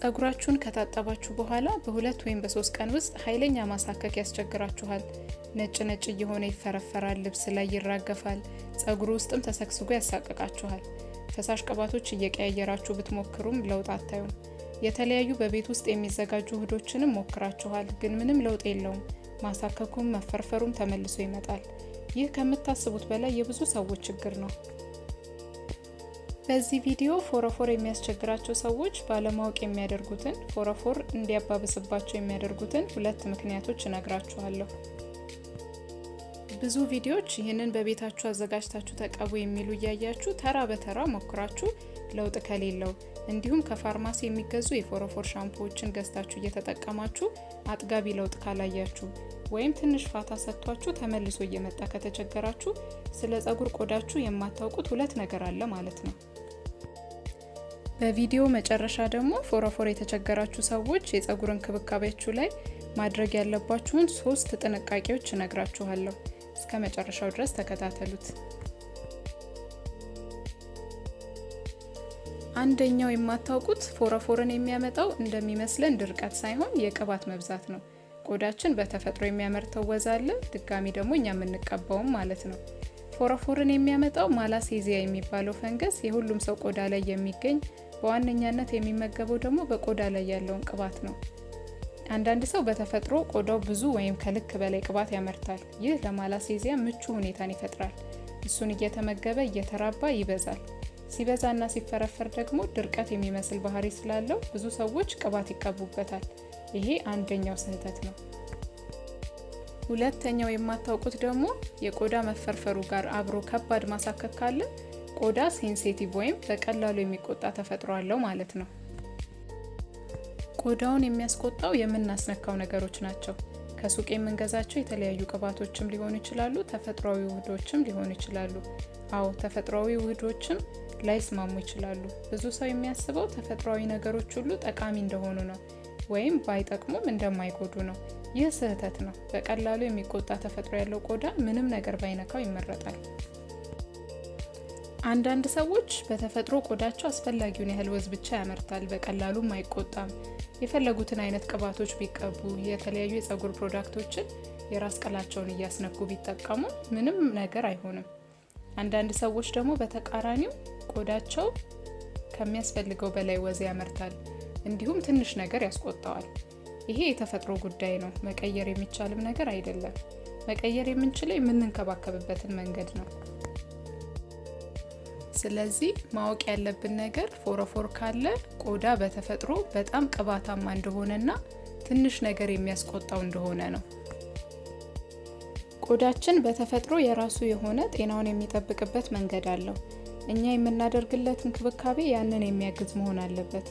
ፀጉራችሁን ከታጠባችሁ በኋላ በ2 ወይም በ3 ቀን ውስጥ ኃይለኛ ማሳከክ ያስቸግራችኋል። ነጭ ነጭ እየሆነ ይፈረፈራል፣ ልብስ ላይ ይራገፋል፣ ፀጉሩ ውስጥም ተሰግስጎ ያሳቅቃችኋል። ፈሳሽ ቅባቶች እየቀያየራችሁ ብትሞክሩም ለውጥ አታዩም። የተለያዩ በቤት ውስጥ የሚዘጋጁ ውህዶችንም ሞክራችኋል፣ ግን ምንም ለውጥ የለውም። ማሳከኩም መፈርፈሩም ተመልሶ ይመጣል። ይህ ከምታስቡት በላይ የብዙ ሰዎች ችግር ነው። በዚህ ቪዲዮ ፎረፎር የሚያስቸግራቸው ሰዎች ባለማወቅ የሚያደርጉትን ፎረፎር እንዲያባብስባቸው የሚያደርጉትን 2 ምክንያቶች እነግራችኋለሁ። ብዙ ቪዲዮዎች ይህንን በቤታችሁ አዘጋጅታችሁ ተቀቡ የሚሉ እያያችሁ ተራ በተራ ሞክራችሁ ለውጥ ከሌለው እንዲሁም ከፋርማሲ የሚገዙ የፎረፎር ሻምፖዎችን ገዝታችሁ እየተጠቀማችሁ አጥጋቢ ለውጥ ካላያችሁ ወይም ትንሽ ፋታ ሰጥቷችሁ ተመልሶ እየመጣ ከተቸገራችሁ ስለ ፀጉር ቆዳችሁ የማታውቁት 2 ነገር አለ ማለት ነው። በቪዲዮ መጨረሻ ደግሞ ፎረፎር የተቸገራችሁ ሰዎች የፀጉር እንክብካቤያችሁ ላይ ማድረግ ያለባችሁን 3 ጥንቃቄዎች እነግራችኋለሁ። እስከ መጨረሻው ድረስ ተከታተሉት። አንደኛው የማታውቁት ፎረፎርን የሚያመጣው እንደሚመስለን ድርቀት ሳይሆን የቅባት መብዛት ነው። ቆዳችን በተፈጥሮ የሚያመርተው ወዝ አለ፣ ድጋሚ ደግሞ እኛ የምንቀባውም ማለት ነው። ፎረፎርን የሚያመጣው ማላሴዚያ የሚባለው ፈንገስ የሁሉም ሰው ቆዳ ላይ የሚገኝ በዋነኛነት የሚመገበው ደግሞ በቆዳ ላይ ያለውን ቅባት ነው። አንዳንድ ሰው በተፈጥሮ ቆዳው ብዙ ወይም ከልክ በላይ ቅባት ያመርታል። ይህ ለማላሴዚያ ምቹ ሁኔታን ይፈጥራል። እሱን እየተመገበ እየተራባ ይበዛል። ሲበዛና ሲፈረፈር ደግሞ ድርቀት የሚመስል ባህሪ ስላለው ብዙ ሰዎች ቅባት ይቀቡበታል። ይሄ አንደኛው ስህተት ነው። ሁለተኛው የማታውቁት ደግሞ የቆዳ መፈርፈሩ ጋር አብሮ ከባድ ማሳከክ ካለ ቆዳ sensitive ወይም በቀላሉ የሚቆጣ ተፈጥሮ አለው ማለት ነው። ቆዳውን የሚያስቆጣው የምናስነካው ነገሮች ናቸው። ከሱቅ የምንገዛቸው የተለያዩ ቅባቶችም ሊሆኑ ይችላሉ፣ ተፈጥሯዊ ውህዶችም ሊሆኑ ይችላሉ። አዎ ተፈጥሯዊ ውህዶችም ላይስማሙ ይችላሉ። ብዙ ሰው የሚያስበው ተፈጥሯዊ ነገሮች ሁሉ ጠቃሚ እንደሆኑ ነው፣ ወይም ባይጠቅሙም እንደማይጎዱ ነው። ይህ ስህተት ነው። በቀላሉ የሚቆጣ ተፈጥሮ ያለው ቆዳ ምንም ነገር ባይነካው ይመረጣል። አንዳንድ ሰዎች በተፈጥሮ ቆዳቸው አስፈላጊውን ያህል ወዝ ብቻ ያመርታል፣ በቀላሉም አይቆጣም። የፈለጉትን አይነት ቅባቶች ቢቀቡ፣ የተለያዩ የፀጉር product ኦችን የራስ ቅላቸውን እያስነኩ ቢጠቀሙ ምንም ነገር አይሆንም። አንዳንድ ሰዎች ደግሞ በተቃራኒው ቆዳቸው ከሚያስፈልገው በላይ ወዝ ያመርታል፣ እንዲሁም ትንሽ ነገር ያስቆጣዋል። ይሄ የተፈጥሮ ጉዳይ ነው፣ መቀየር የሚቻልም ነገር አይደለም። መቀየር የምንችለው የምንንከባከብበትን መንገድ ነው። ስለዚህ ማወቅ ያለብን ነገር ፎረፎር ካለ ቆዳ በተፈጥሮ በጣም ቅባታማ እንደሆነና ትንሽ ነገር የሚያስቆጣው እንደሆነ ነው። ቆዳችን በተፈጥሮ የራሱ የሆነ ጤናውን የሚጠብቅበት መንገድ አለው። እኛ የምናደርግለት እንክብካቤ ያንን የሚያግዝ መሆን አለበት።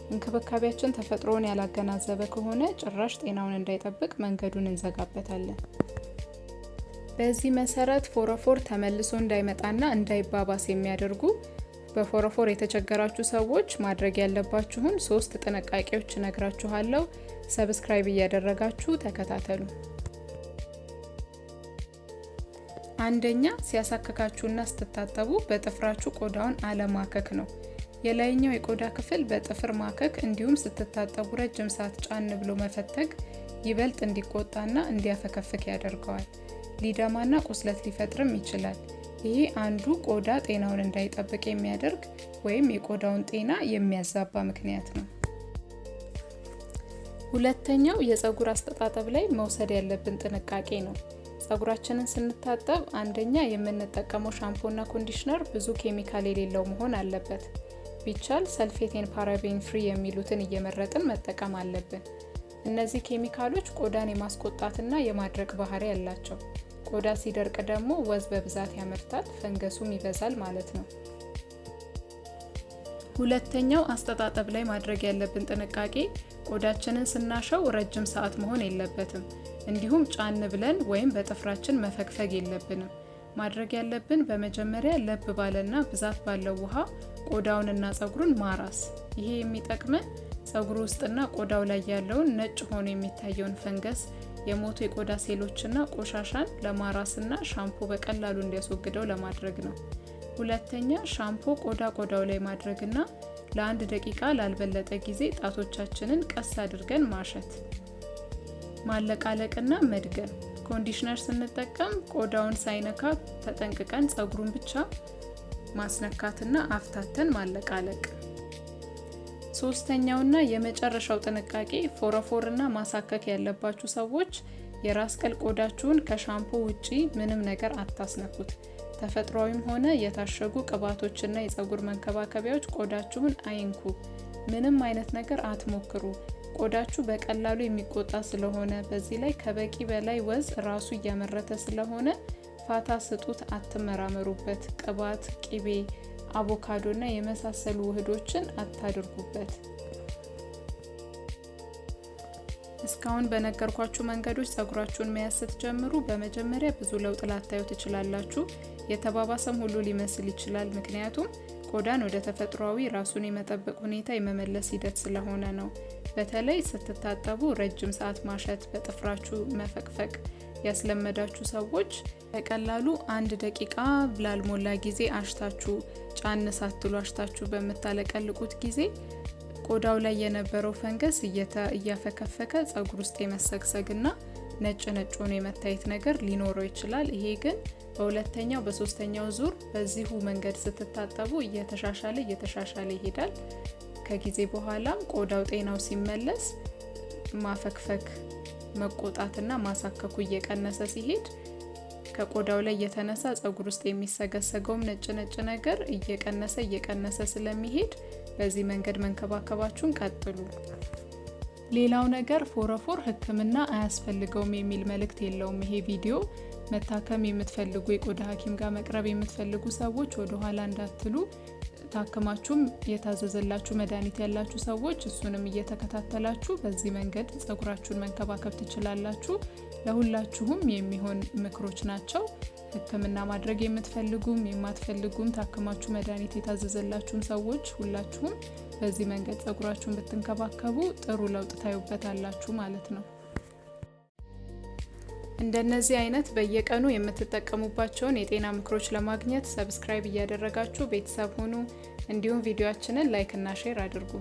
እንክብካቤያችን ተፈጥሮውን ያላገናዘበ ከሆነ ጭራሽ ጤናውን እንዳይጠብቅ መንገዱን እንዘጋበታለን። በዚህ መሰረት ፎረፎር ተመልሶ እንዳይመጣና እንዳይባባስ የሚያደርጉ በፎረፎር የተቸገራችሁ ሰዎች ማድረግ ያለባችሁን 3 ጥንቃቄዎች እነግራችኋለሁ። subscribe እያደረጋችሁ ተከታተሉ። አንደኛ፣ ሲያሳክካችሁና ስትታጠቡ በጥፍራችሁ ቆዳውን አለማከክ ነው። የላይኛው የቆዳ ክፍል በጥፍር ማከክ እንዲሁም ስትታጠቡ ረጅም ሰዓት ጫን ብሎ መፈተግ ይበልጥ እንዲቆጣና እንዲያፈከፍክ ያደርገዋል። ሊደማና ቁስለት ሊፈጥርም ይችላል። ይሄ አንዱ ቆዳ ጤናውን እንዳይጠብቅ የሚያደርግ ወይም የቆዳውን ጤና የሚያዛባ ምክንያት ነው። ሁለተኛው የፀጉር አስተጣጠብ ላይ መውሰድ ያለብን ጥንቃቄ ነው። ፀጉራችንን ስንታጠብ አንደኛ የምንጠቀመው ሻምፖና conditioner ብዙ ኬሚካል የሌለው መሆን አለበት። ቢቻል sulfate and paraben free የሚሉትን እየመረጥን መጠቀም አለብን። እነዚህ ኬሚካሎች ቆዳን የማስቆጣትና የማድረቅ ባህሪ አላቸው። ቆዳ ሲደርቅ ደግሞ ወዝ በብዛት ያመርታል፣ ፈንገሱም ይበዛል ማለት ነው። ሁለተኛው አስተጣጠብ ላይ ማድረግ ያለብን ጥንቃቄ ቆዳችንን ስናሸው ረጅም ሰዓት መሆን የለበትም። እንዲሁም ጫን ብለን ወይም በጥፍራችን መፈግፈግ የለብንም። ማድረግ ያለብን በመጀመሪያ ለብ ባለና ብዛት ባለው ውሃ ቆዳውንና ፀጉሩን ማራስ። ይሄ የሚጠቅመን ፀጉሩ ውስጥና ቆዳው ላይ ያለውን ነጭ ሆኖ የሚታየውን ፈንገስ፣ የሞቱ የቆዳ ሴሎችና ቆሻሻን ለማራስና ሻምፖ በቀላሉ እንዲያስወግደው ለማድረግ ነው። ሁለተኛ ሻምፖ ቆዳው ላይ ማድረግና ለ1 ደቂቃ ላልበለጠ ጊዜ ጣቶቻችንን ቀስ አድርገን ማሸት፣ ማለቃለቅና መድገም። Conditioner ስንጠቀም ቆዳውን ሳይነካ ተጠንቅቀን ጸጉሩን ብቻ ማስነካትና አፍታተን ማለቃለቅ። ሶስተኛውና የመጨረሻው ጥንቃቄ፣ ፎረፎርና ማሳከክ ያለባችሁ ሰዎች የራስ ቅል ቆዳችሁን ከሻምፖ ውጪ ምንም ነገር አታስነኩት። ተፈጥሯዊም ሆነ የታሸጉ ቅባቶችና የጸጉር መንከባከቢያዎች ቆዳችሁን አይንኩ። ምንም አይነት ነገር አትሞክሩ። ቆዳችሁ በቀላሉ የሚቆጣ ስለሆነ፣ በዚህ ላይ ከበቂ በላይ ወዝ ራሱ እያመረተ ስለሆነ ፋታ ስጡት፣ አትመራመሩበት። ቅባት፣ ቂቤ፣ አቮካዶና የመሳሰሉ ውህዶችን አታድርጉበት። እስካሁን በነገርኳችሁ መንገዶች ጸጉራችሁን መያዝ ስትጀምሩ በመጀመሪያ ብዙ ለውጥ ላታዩ ትችላላችሁ። የተባባሰም ሁሉ ሊመስል ይችላል። ምክንያቱም ቆዳን ወደ ተፈጥሯዊ ራሱን የመጠበቅ ሁኔታ የመመለስ ሂደት ስለሆነ ነው። በተለይ ስትታጠቡ ረጅም ሰዓት ማሸት፣ በጥፍራችሁ መፈቅፈቅ ያስለመዳችሁ ሰዎች በቀላሉ 1 ደቂቃ ላልሞላ ጊዜ አሽታችሁ፣ ጫን ሳትሉ አሽታችሁ በምታለቀልቁት ጊዜ ቆዳው ላይ የነበረው ፈንገስ እያፈከፈከ ጸጉር ውስጥ የመሰግሰግና ነጭ ነጭ ሆኖ የመታየት ነገር ሊኖረው ይችላል። ይሄ ግን በሁለተኛው በሶስተኛው ዙር በዚሁ መንገድ ስትታጠቡ እየተሻሻለ እየተሻሻለ ይሄዳል። ከጊዜ በኋላም ቆዳው ጤናው ሲመለስ ማፈክፈክ፣ መቆጣትና ማሳከኩ እየቀነሰ ሲሄድ ከቆዳው ላይ የተነሳ ጸጉር ውስጥ የሚሰገሰገውም ነጭ ነጭ ነገር እየቀነሰ እየቀነሰ ስለሚሄድ በዚህ መንገድ መንከባከባችሁን ቀጥሉ። ሌላው ነገር ፎረፎር ሕክምና አያስፈልገውም የሚል መልእክት የለውም ይሄ ቪዲዮ። መታከም የምትፈልጉ፣ የቆዳ ሐኪም ጋር መቅረብ የምትፈልጉ ሰዎች ወደ ኋላ እንዳትሉ። ታክማችሁም የታዘዘላችሁ መድኃኒት ያላችሁ ሰዎች እሱንም እየተከታተላችሁ በዚህ መንገድ ጸጉራችሁን መንከባከብ ትችላላችሁ። ለሁላችሁም የሚሆን ምክሮች ናቸው። ሕክምና ማድረግ የምትፈልጉም የማትፈልጉም፣ ታክማችሁ መድኃኒት የታዘዘላችሁም ሰዎች ሁላችሁም በዚህ መንገድ ጸጉራችሁን ብትንከባከቡ ጥሩ ለውጥ ታዩበታላችሁ ማለት ነው። እንደነዚህ አይነት በየቀኑ የምትጠቀሙባቸውን የጤና ምክሮች ለማግኘት subscribe እያደረጋችሁ ቤተሰብ ሁኑ። እንዲሁም ቪዲዮአችንን like እና share አድርጉ።